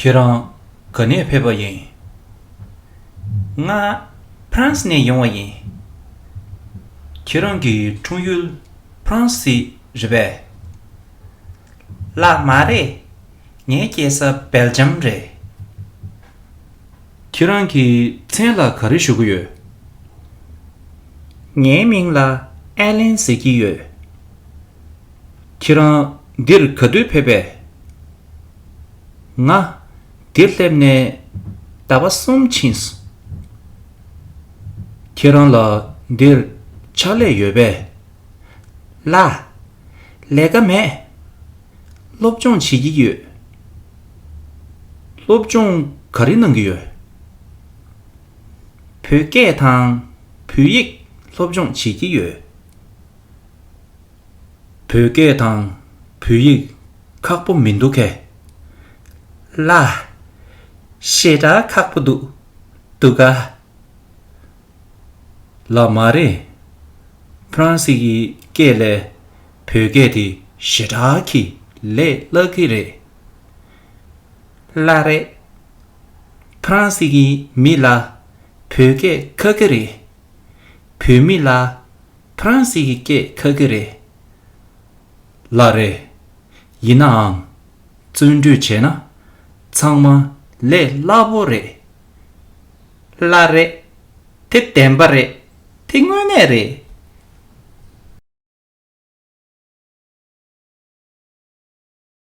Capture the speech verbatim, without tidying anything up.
ཁྱེད་རང་ག་ནས་ཕེབས་པ་ཡིན། ང་ཕ་རན་སི་ནས་ཡོང་བ་ཡིན། ཁྱེད་རང་གི་འཁྲུངས་ཡུལ་ཕ་རན་སི་རེད་པས། ལགས་མ་རེད། ངའི་སྐྱེས་ས་སྦེལ་ཇམ་རེད། ཁྱེད་རང་གི་མཚན་ལ་ག་རེ་ཞུ་གི་ཡོད། ངའི་མིང་ལ་ཨེ་ལན་ཟེར་གྱི་ཡོད། ཁྱེད་རང་འདིར་ག་དུས་ཕེབས་པས། ང་འདིར་སླེབས་ནས་ཟླ་བ་གསུམ་ཕྱིན་སོང་། ཁྱེད་རང་ལ་འདིར་ཕྱག་ལས་ཡོད་པས། ལགས། ལས་ཀ་མེད། སློབ་སྦྱོང་བྱེད་ཀྱི་ཡོད། སློབ་སྦྱོང་ག་རེ་གནང་གི་ཡོད། བོད་སྐད་དང་བོད་ཡིག་སློབ་སྦྱོང་བྱེད་ཀྱི་ཡོད། བོད་སྐད་དང་བོད་ཡིག་ཁག་པོ་མི་འདུག་གས། ལགས། ཞེ་དྲག་ཁག་པོ་འདུག་འདུག་ག་ལགས་མ་རེད། ཕ་རན་སི་གི་སྐད་ལས་བོད་སྐད་དེ་ཞེ་དྲག་གི་ལས་སླ་གི་རེད། ལགས་རེད། ཕ་རན་སི་གི་མི་ལ་བོད་སྐད་ཁག་གི་རེད། བོད་མི་ལ་ཕ་རན་སི་གི་སྐད་ཁག་གི་རེད། ལགས་རེད། ཡིན་ནའང་། བརྩོན་འགྲུས་བྱས་ན་ཚང་མ་ལས་སླ་པོ་རེད། ལགས་རེད། དེ་བདེན་པ་རེད། དེ་དངོས་གནས་རེད།